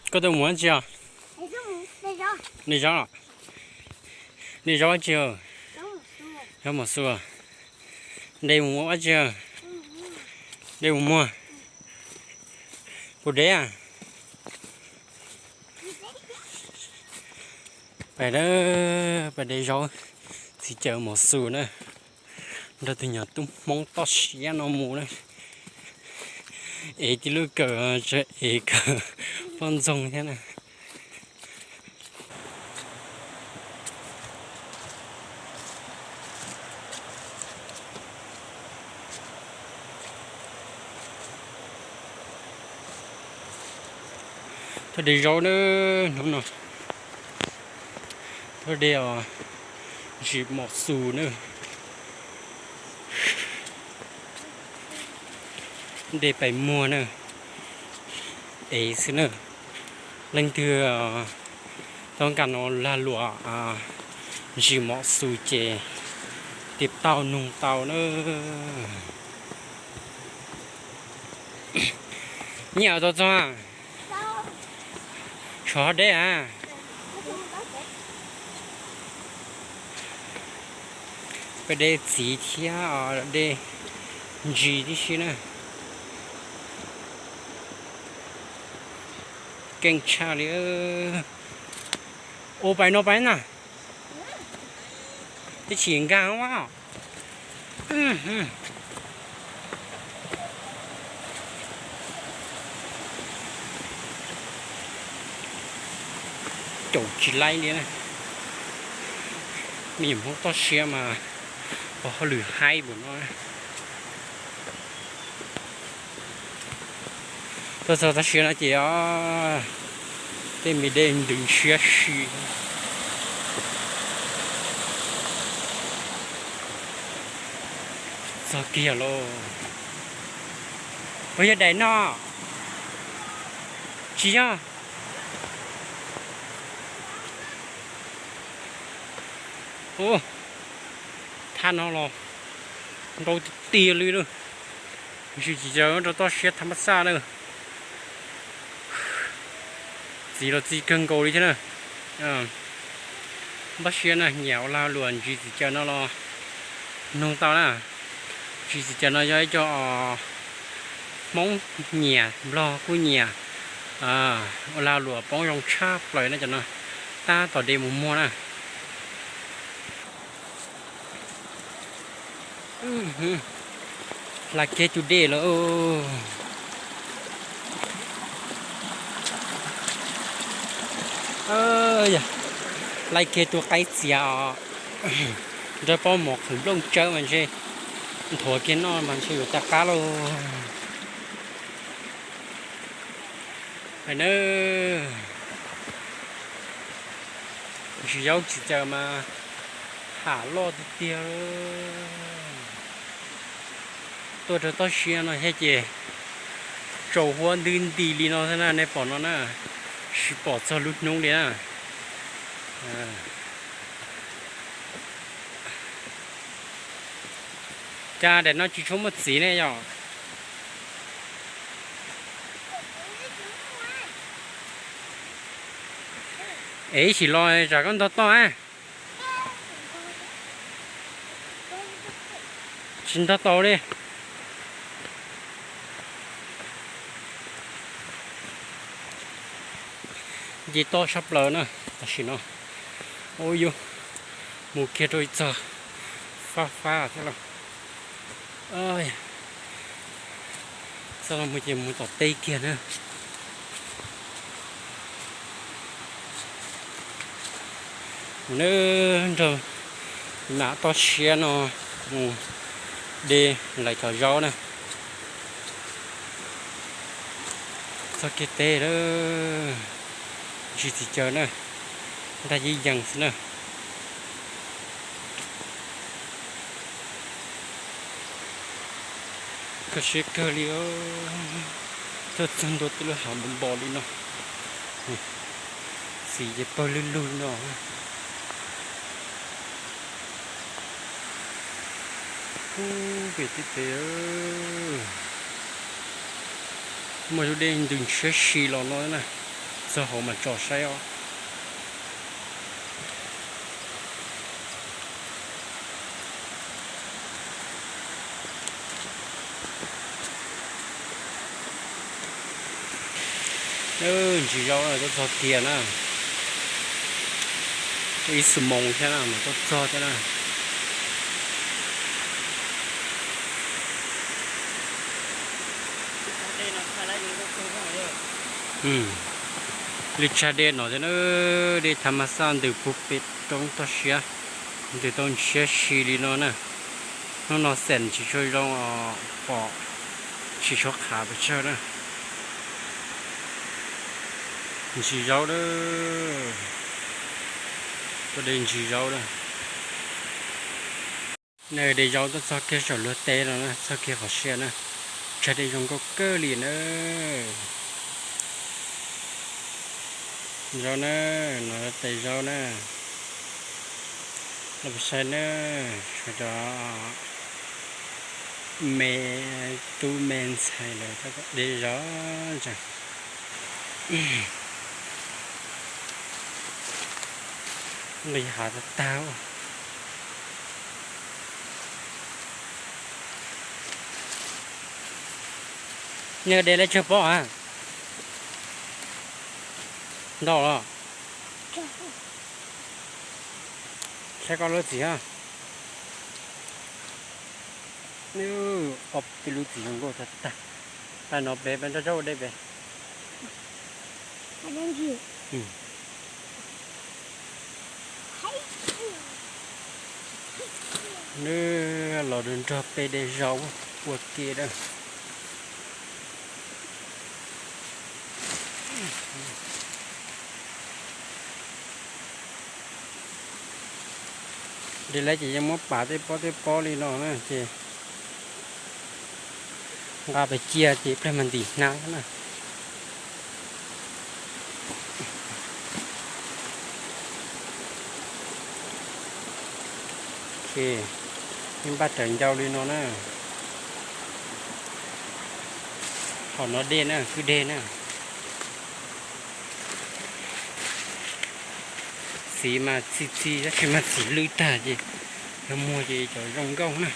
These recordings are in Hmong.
Koj tuaj mus dab tsi os? De zaub. De zaub dab tsi? Zaub mos xus. De mus ua dab tsi? De mus muag. Puas de? Pais, pais de zaub txiv caws mos xus na, nrog tus nyuag tub Hmoob toj siab no mus na. Ev tib lub kawm, ev kawm poj ntxoog thiab na. Thawj de zaub na, hnub no thawj de os, ntsis mos xus na. De pais muag na, ev xwb na. Leej twg tau nkag no lag luam ntsis mos xus ces tiv tauj nug tau na. Nyiaj tau txog, tshuav deb a. Peb de txiv thiab de ntsis tib si na. Keej tshaj li. Ua pais no pais na. Twb tsis nkag. Caum tsis laib li. Me nyuam Hmoob toj siab mas ua hauj lwm haib npaum no. Tuaj txog toj siab no ces tej me dej ntws ntshiab si. Txog kiag lauj. Puas yog daim no? Tsis yog. Thaj no los ntau tiag tiag li lawm. Ntsis txiv caws rau toj siab tham mab xaj na. Txiv los txiv kawg nkaus li thiab na. Npaj siab na, nyiam ua lag luam ntsis txiv caws no los nug tau na. Ntsis txiv caws no yog ib co Hmoob nyiam, Nplog kuj nyiam, ua lag luam poob zoo tshaj plaws na cov no. Tab tom de mus muag na. Hla kiag tus dej lawm. Yog, laij kiag tus qaib txias os. Nrog pob mov qhwv nplooj tsawb mas ntshe nthuav kiag noj mas ntshe yuav tau qab lauj. Hais na, ntsis zaub txiv caws mas ham loj tiag tiag. Tuaj rau toj siab no thiab ces tsaus huab ntub nti li no xwb na, nej pom no na, tsis pom txog lub hnub li na. Cas daim no tsis tshua muaj txiv ne yom? Es ib sim los tsam koj ntog toj a. Tsis ntog tau li. Nce toj sab plaws na, tam sim no. Ua yus mus kiag rau ib txog fab fab thiab los. Txog no mus ces mus tom teb kiag na. Mus na, nrog nam toj siab no mus de lawv cov zaub na. Txog kiag teb lawm, ntsis txiv caws na, nrag yeej yees xwb na. Kho siab kawg li, tuaj txog ntua tej lub hav npos npos li no, txiv ces pawg lug lug no. Ub, pem teb pem muaj lub dej ntws ntshiab si los no na. Hauv mas tso saib os. Ntsis zaub tuaj txog tiag na. Ib xuab moos thiab na mas tuaj txog thiab na. Li tshaj dej no thiab na, dej thav mas xaj ntws puag pem roob toj siab, ntws tau ntshiab si li no na. Hnub no xeem tsis tshua zoo os, pom tsis tshua qhav pes tsawg na. Ntsis zaub na, tuaj de ntsis zaub na. Nws de zaub tuaj txog kiag saum luag teb no na, txog kiag qhov siab na. Tshav dej zoo nkauj kawg li na. Zaub na, no tes zaub na. Los saib na, sawv daws, me tub me ntxhais lawv de zaub ntag. Nqis hav tag tag. Nws de lawv tsawg pob a? Ntau los? Saib koj lub txiv a. Ob peb lub txiv zoo nkauj tag tag. Pab no peb, peb nrog zaub ua dej peb. Nws los nrog peb de zaub ua ke na. De lawv ces yeej muab pam tej pob tej pob li no na ces nqa pes cia ces pliag mas ntim hnab na. Yeej npaj raws ncau li no na. Hom no dej na, kwj deg na. Txiv mas txi txi tab sis mas txiv lwj tag ces yog muag ces cov zoo nkauj na.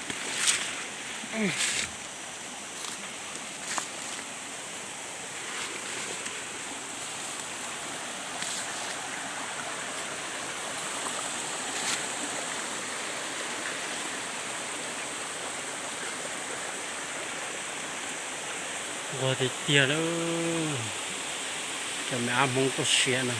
Nquag tiag tiag lawm. Cov me ab Hmoob tuaj siav no.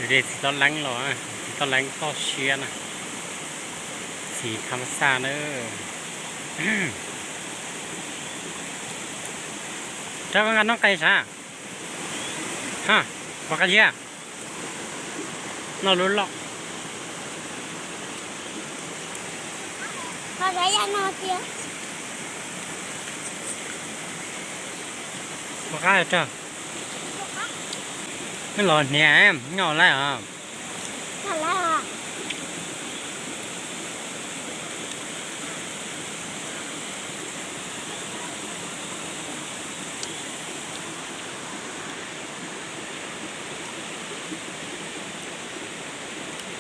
De txiv toj leeb los, txiv toj leeb toj siab na, txiv tham xaj na. Rov qab nqa noob qes sav, ha, pom qab ziab, noj lub loj. Pom qab rag, nej los hniav noj lawm os.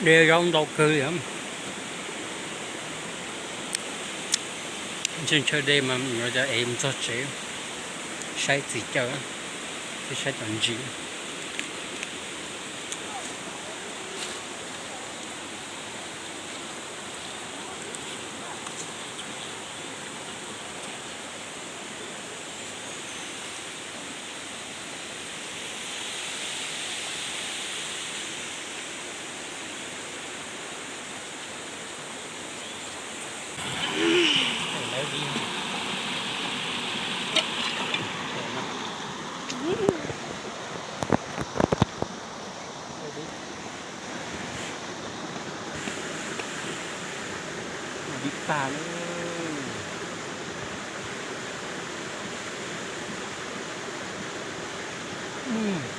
De zaub ntau kawg li. Ntshe ntshaw de mas yuav cov ev mus txog tsev, saib txiv caw, thiab saib cov ntsis.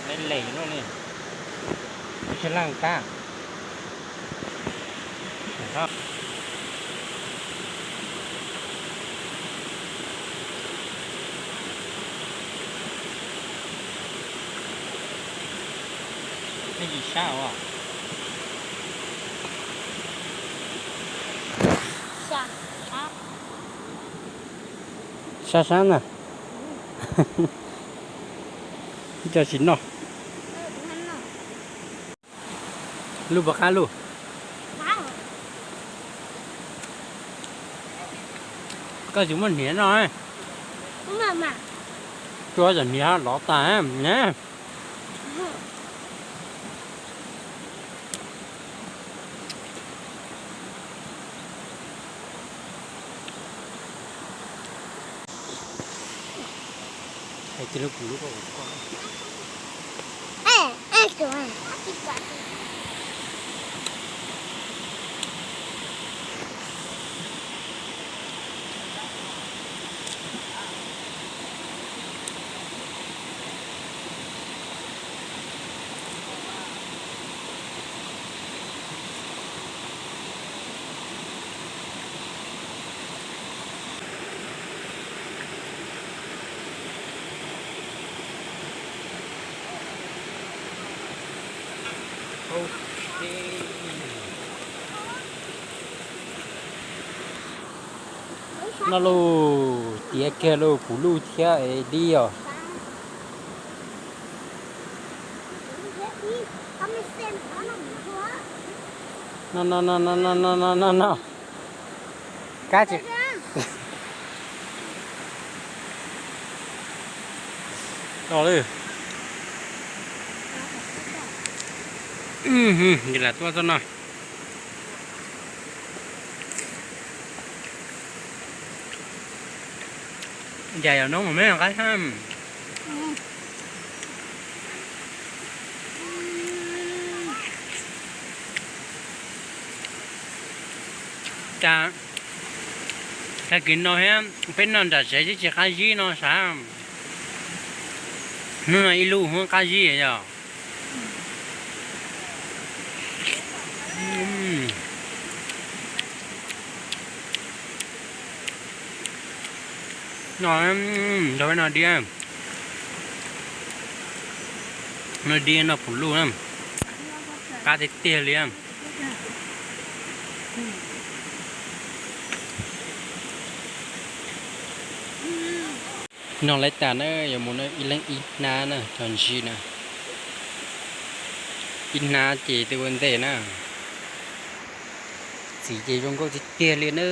Lem lem no ne, tsis laaj kab. Nej tsis sab os. Sab sab na. Coj tsis noj. Lub puas qab lub? Koj tsis muaj hniav noj. Tua cov hniav lov tas ne. No lus tiav kiag lus puv luj thiab es dib os. No no no no no no no no no. Kab tsis, no li. Lam tuaj txoj no. Cas yog noob me qab. Cas tag kis no thiab peb noj nram tsev twb tsis qab zib no sav. Hnub no ib lub qab zib yog. No, no dib, no dib no puv luj na, qab tiag tiag li. Noj lawv tas na, yuav mus ib leeg ib hnab na, cov ntsis na. Ib hnab ces twb ua ntej na. Txiv ces zoo nkauj tiag tiag li na.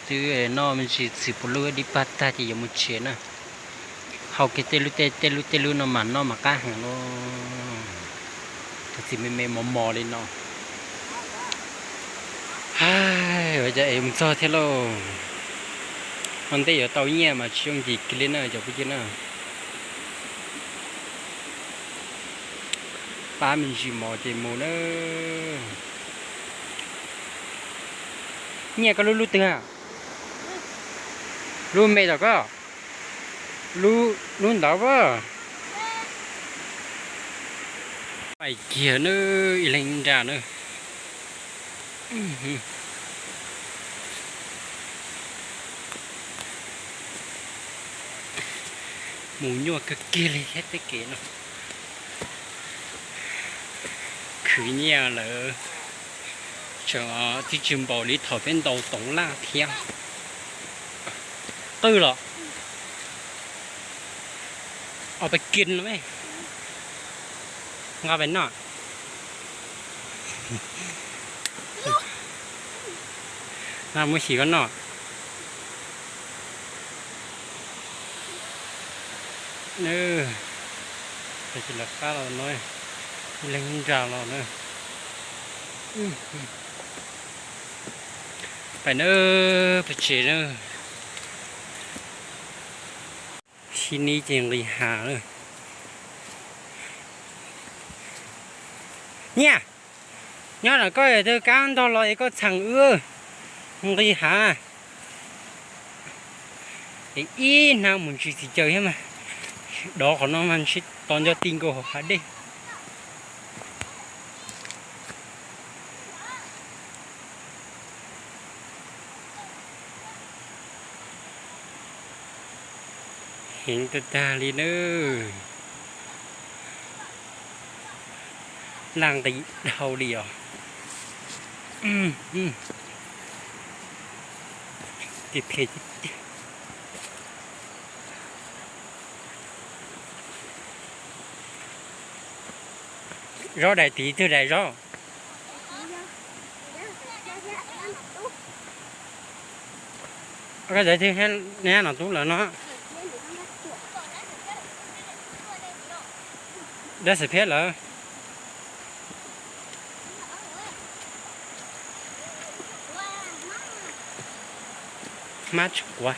Twb noj me ntsis txiv puv luj dib pag tag ces yuav mus tsev na. Hau kiag tej lub tej tej lub tej lub no mas noj mas qab heev lauj. Cov txiv me me mos mos li no. Ua cas es mus txog thiab lauj. Ua ntej yuav tau nyiaj mas tsis yooj yim kiag li na cov phooj ywg na. Pab me ntsis mov ces mus na. Nyiaj koj lub lub twg? Lub me tom koj, lub ntawd a. Pais kiag na, ib leeg nra na. Mus nyuaj kawg kiag li thiab tej kev no. Khwv nyiaj lawm, tseem twb tsis npaum li thaum peb ntaus toov laj thiab. Qwj los? Os, pais kiag no me, nqa pais noj. Nqa muab xim koj noj. Tsis lawv qab los no, ib leeg nra los na. Pais na, pais tsev na. Sib nib ces nqis hav lawm. Nyiaj, nyob ntawm koj twb kab ntog los es koj txheem wb. Nqis hav, es ib hnab mus ntsis txiv caws thiab mas, dov qhov no mas ntshe tos nco ti nkaus hauv hav dej. Heev tag tag li nawb. Laj nqis dhau li os. Kev phem tiag tiag. Zaub dais tid twg dais zaub? Koj dais twg, neb nom tub lawm no. Dab xav phiab lawm. Hmab tsis quav.